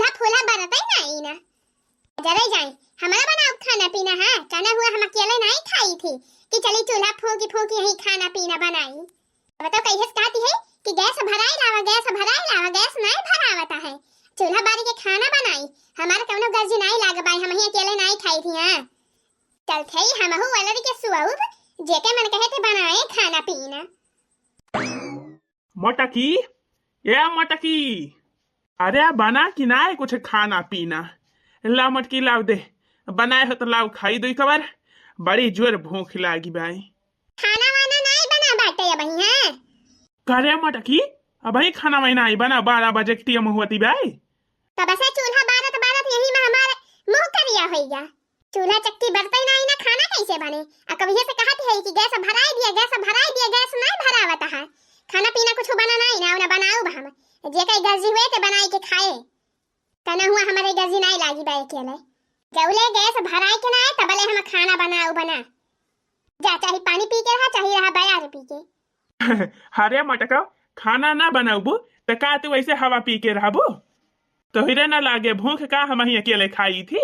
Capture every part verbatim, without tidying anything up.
अब फूला बरतै नाई ना। जरे जाई, हमरा बनाउब खाना पीना है, कहना हुआ हम अकेले नाई खाई थी कि चली चूल्हा फूंकी फूंकी यही खाना पीना बनाई। अब तो कहिए से कहती है कि गैस भराई लावा, गैस भराई लावा, गैस नाई भरावता है, चूल्हा बारी के खाना बनाई, हमार कौनो गर्जी नाई लाग बाई, हम ही अकेले नाई खाई थी। हाँ, चलते ही हमहू अलरी के सुअउब, जेके मन कहे थे बनाए खाना पीना। मोटकी, ए मोटकी, अरे बना कि नाय कुछ खाना पीना? लाव मोटकी, लाव दे, बनाए हो तो लाव खाई दुई कबर, बड़ी जोर भूख लागी बाई। खाना वाना नाय बना बाटे अबही, हैं? करे मोटकी, अबही खाना वाना नाय बना, बारह बजे के टीम होती बाई। तब से चूल्हा बारत बारत यही में हमार मुंह करिया होइगा। चूल्हा चक्की बरतै नाई ना, खाना कैसे बने? आ कभिये से कहत है कि गैस भराई दिया, गैस भराई दिया, गैस नाई भरावत है। खाना पीना कुछ बना नाई ना, ना बनाउब हम। जे कई गर्जी हुए ते बनाई के खाए। कहना हुआ हमारे गर्जी नाई लागी बा अकेले। जौले गैस भराई के नाई, तबले हम खाना बनाउब ना। जा, चाहे पानी पी के रहा, चाहे रहा बयार पी के। अरे मटका, खाना ना बनाउबू, त का तू ऐसे हवा पी के रहबू? तोहरे ना लागे भूख का, हम ही अकेले खाई थी।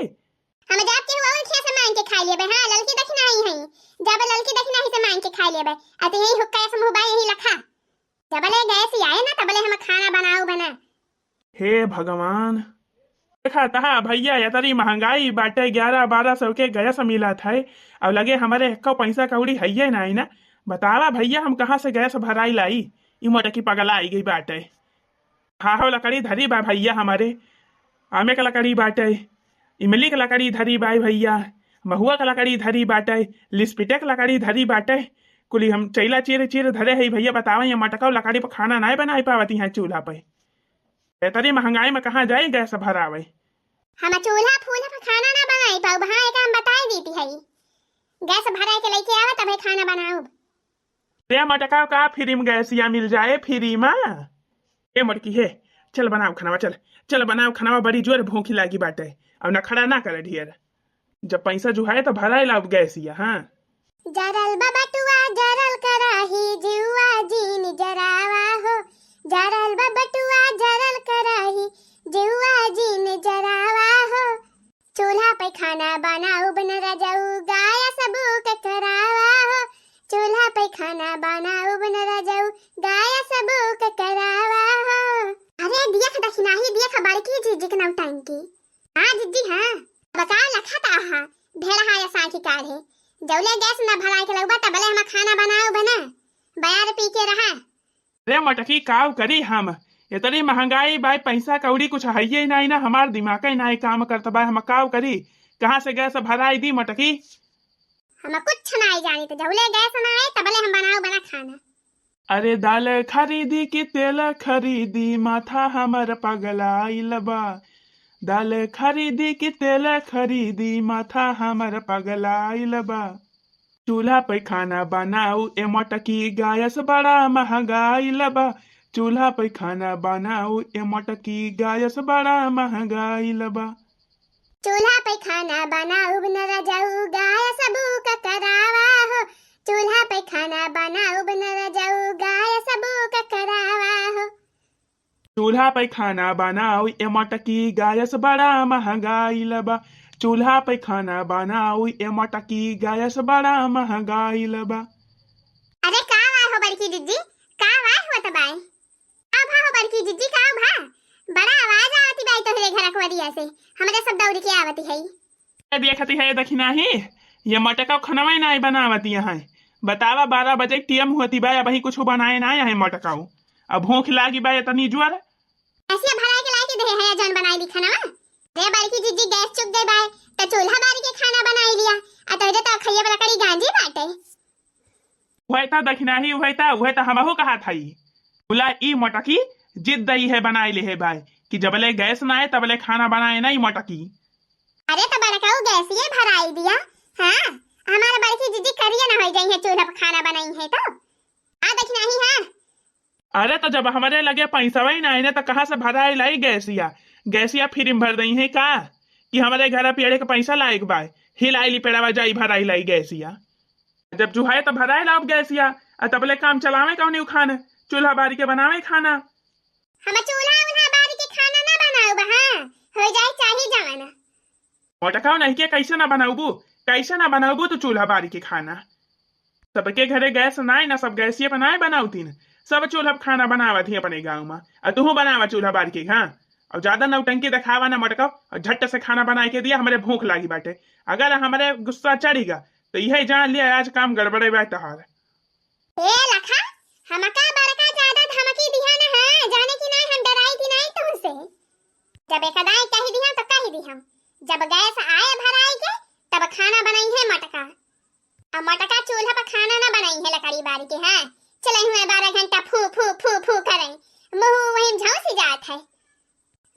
हम जाब के हुआ उल्टिया से मांग के खाई लेबे। हाँ, ललकी दखिना ही है, जब ललकी दखिना ही से मांग के खाई लेबे। आ तू यही हुक्का से मुंह बाई यही लखा, जबले गैस आए ना तबले हम खाना बनाउब ना। हे भगवान, देखा तहा भैया, एतरी महंगाई बाटे, ग्यारह बारह सौ के गैस मिलत है, और लगे हमरे एक्को पैसा कौड़ी हइये नाई ना। बतावा भैया, हम कहाँ से गैस भराई लाई? ई मोटकी पगला आई गई बाटे। हाहो लकड़ी धरी बा भैया हमरे, आमे के लकड़ी बाटे, इमली के लकड़ी धरी बा भैया, महुआ के लकड़ी धरी बाटे, लिस्पिटे के लकड़ी धरी बाटे, कुली हम चैला चीर चीर धरे है भैया। बतावा, ये मटका लकड़ी पर खाना नाई बनाई पावती है चूल्हा पे। एतरी महंगाई में कहाँ जाई गैस भरावे? हम चूल्हा फूल्हा पर खाना ना बनाई पाउब। हाँ, एक हम बताई देती है, गैस भराई के लेके आवा तबे खाना बनाउब। रे मटका, का फ्री में गैसिया मिल जाए, फ्री में? ए मोटकी हे, चल बनाव खानावा, चल, चल बनाव खानावा, बड़ी जोर भूखी लागी बाटे। अब नखड़ा ना करे ढेर, जब पैसा जुहाए तो भराए लाउब गैसिया। हाँ। जरल बा बटुआ, जरल कराही, जिउआ जीन जरावा हो। जरल बा बटुआ, जरल कराही, जिउआ जीन जरावा हो। चूल्हा पे खाना बनाउब न रजऊ, गैस बुक करावा हो। चूल्हा पे खाना बनाउब न रजऊ, गैस बुक करावा हो। अरे देख दखिनाही, देख बड़की जिज्जी के नौटंकी। हाँ जिज्जी हाँ, बताओ लखत आहा, भेड़हा या साँखी काढ़े। जौले गैस न भराए के लउबा तबले हम खाना बनाउब ना, बयार पी के रहा। रे मटकी, काव करी हम? इतनी महंगाई बाय, पैसा कौड़ी कुछ हइये नाई ना, हमार दिमागे नाई काम करत बाय, हम काव करी? कहाँ से गैस भराई दी मटकी? हम कुछ नाई जानी, तो जौले गैस ना आए तबले हम बनाउब ना खाना। अरे दाल खरीदी कि तेल खरीदी, माथा हमर पगलाइल बा। दाल खरीदी कि तेल खरीदी, माथा हमर पगलाइल बा। चूल्हा पे खाना बनाऊ ए मटकी, गैस बड़ा महंगाइल बा। चूल्हा पे खाना बनाऊ ए मटकी, गैस बड़ा महंगाइल बा। चूल्हा पे खाना बनाउब न रजऊ, गैस बुक करावा हो। चूल्हा पे खाना बनाउब न रजऊ, गैस बुक करावा हो। चूल्हा पे खाना बनाऊ ए मटकी, गैस बड़ा महंगाइल बा। चूल्हा पे खाना बनाऊ ए मटकी, गैस बड़ा महंगाइल बा। अरे का बाय हो बड़की जिज्जी, का बाय होत बाय? का भा हो बड़की जिज्जी, का भा? बड़ा आवाज आवती बाय तोहरे घर अकवरिया से, हमरे सब दौड़ के आवती है। ए देखती है दखिनाही, ये मटका खनवा नाई बनावती है। बतावा, बारह बजे टीएम होती बाय, अबही कुछ बनाए नाई है मटकाऊ। अब भूख लागी बाय इतनी जोर। ऐसे भराए के लाए के दे है जौन बनाई दी खाना। रे बड़की जिज्जी, गैस चुक गई बाय, त चूल्हा बारी के खाना बनाई लिया। आ तोहरे तो खइये वाला कड़ी गांजी बाटे। उहे त दखिनाही, उहे त, उहे त हमहू कहा थाई। बोला ई मटकी जिद दई है बनाई ले है बाय कि जबले गैस ना आए तबले खाना बनाए ना ई मटकी। अरे तो बड़काऊ गैसिये भराई दिया। हाँ, हमार बड़की जिज्जी करिया ना होई जाई है, चूल्हा पर खाना बनाई है तो। आ दखिनाही, हाँ। अरे तो जब हमरे लगे पैसवा ही ना आए ना तो कहाँ से भराई लाई गैसिया? गैसिया फ्री में भर दई है का कि हमरे घर पेड़े के पैसा लायक बाय? हिलाई ली पेड़वा जाई भराई लाई गैसिया। जब जुहाए तो भराए लाओ गैसिया, आ तबले काम चलावे कौनी उखान, चूल्हा बारी के बनावे खाना। हम चूल्हा उल्हा बारी के खाना ना बनाउब, हाँ। मोटका, नहीं के कैसे ना बनाउबू, कैसे ना बनाउबू तू चूल्हा बारी के खाना? सबके घरे गैस नाय ना, सब गैसिये पर नाय बनावतीन। सब चूल्हा पर खाना बनावत ही अपने गाँव में, आ तुहू बनावा चूल्हा बारी के, हाँ। और ज्यादा नौटंकी देखावा ना मोटका, और झट से खाना बनाए के दिया, हमरे भूख लागी बाटे। अगर हमरे गुस्सा चढ़ीगा तो यह जान लिया आज काम गड़बड़े बा तोहार। ए लखा, हमका बड़का ज्यादा धमकी दिहा ना है, जाने कि नाय हम डराई थी नाय तुमसे। जब एक दाई कही दिहा तो कही दिहा, जब गैस आए भराई के तब खाना बनाई है मोटका। अब मोटका चूल्हा पर खाना ना बनाई है लकड़ी बारी के, हाँ। चले हुए बारह घंटा फू फू फू फू करें, मुँह वहीं झौंसी जात है।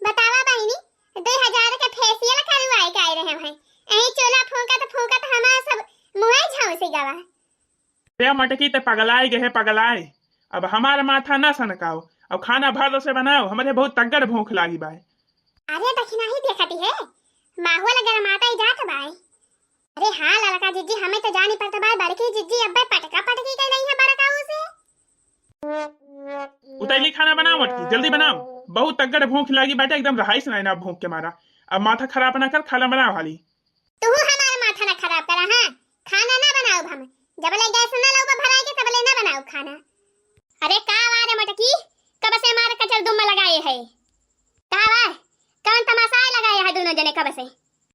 बतावा बहिनी, दो हजार के फेसियल करवाए के आए रहे हैं, यही चूल्हा फूंकत फूंकत हमार सब मुँह झौंसी गवा। ए मोटकी, ते पगलाए गए है, पगलाए। अब हमार माथा ना सनकाओ, अब खाना भर से बनाओ, हमरे बहुत तगड़ भूख लागी बाय। अरे दखिनाही देखती है, माहौल गरमाता ही जात बाय। अरे हाँ ललका जिज्जी, हमें तो जानी पड़त बाय, बड़की जिज्जी अब्बे पटका पटकी कर रही है बड़काऊ से। उतैली खाना बनाओ मोटकी, जल्दी बनाओ, बहुत तगड़ भूख लागी बाटे, एकदम रहाइस ना, ना भूख के मारा। अब माथा खराब ना कर, खाना बनाओ हाली। तू हमार माथा ना खराब करा, हाँ? खाना ना बनाउब हम, जबले गैस ना लउबा भराए के तबले ना बनाउब खाना। अरे का वा रे मोटकी, कब से हमार कचर दुम्मा लगाए है? का वा? कौन तमाशा लगाए है दोनों जने कब से?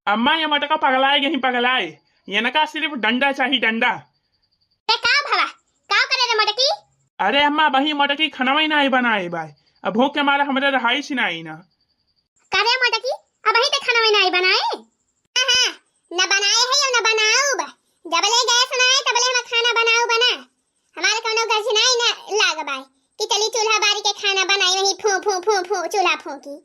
अम्मा, ये मोटका पगलाए गई, पगलाए। इनका सिर्फ डंडा चाही, डंडा। ते का भवा? का करे रे मोटकी? अरे अम्मा, बही मोटकी खनवा ही नाही बनाए बाय। अब भूख के मारा हमरे रहाई छिनाई ना। का रे मोटकी, अबही ते खनवा ही नाही बनाए? हाँ, हाँ, न बनाए है और न बनाउब। जबले गैस ना आए, तबले हम खाना बनाउब ना। हमारे कौनो गरज नाही ना लाग बाय कि चली चूल्हा बारी के खाना बनाई, वहीं फू, फू, फू, फू, चूल्हा फूंकी।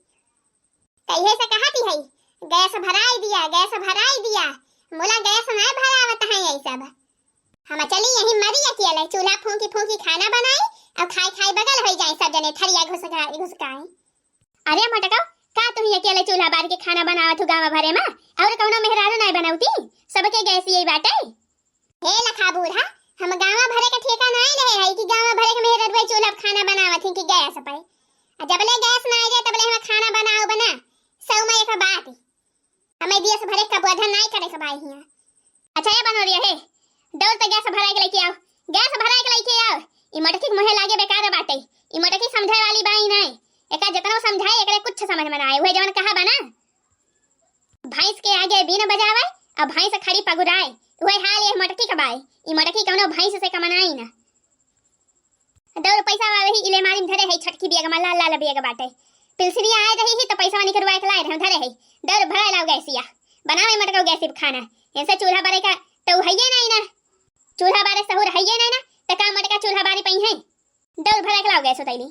कहिए से कहती है, गैस भराई दिया, गैस भराई दिया। मोला गैस ना भरावत है ये सब। हम चली यही मरी अकेले, चूल्हा फूंकी फूंकी खाना बनाई और खाई खाई बगल हो जाए सब जने थरिया घुसका-, घुसकाए। अरे मोटका, का तुही अकेले चूल्हा बार के खाना बनावत हु गाँव भरे मा? और कौनो मेहरारू नाय बनावती? सबके गैस यही बाटे। हे लखा बूढ़ा, हम गाँव भरे के ठेका नाय लेहे है कि गाँव भरे के मेहरारू चूल्हा पर खाना बनावत ही कि गैस पे। आ जबले गैस ना आ जाए तबले हम खाना बनाउब ना। सौ में एक बात। हमें दियस भरे का बोझा नाय करे के बाई हियाँ। अच्छा ए बनोरिया हे, दौड़ त गैस भराए के लेके आओ, गैस भराए के लेके आओ। ई मोटकी के मुँहे लागे बेकार बाटे, ई मोटकी समझे वाली बाई नाय। एका जतनो समझाए एकरे कुछ समझ में ना आए, उहे जवन कहा बा ना, भैंस के आगे बीन बजावे और भैंस खड़ी पगुराए, उहे हाल ये मोटकी के बाई। ई मोटकी कौनो भैंस से कमनाई ना। दौड़ पैसा वावे ही इलेमारी में धरे है, छटकी बियग में लाल लाल बियग बाटे। पिलसनिया आए रही ही तो पैसा निकलवा के लाए रहे, धरे है। दौड़ भरा लाओ गैसिया, बनावे मटका गैसी खाना। इनसे चूल्हा बारे का तो हइये नहीं ना, चूल्हा बारे सहूर हइये नहीं ना, तो का मटका चूल्हा बारी पई है? दौड़ भरा के लाओ गैस उतैली।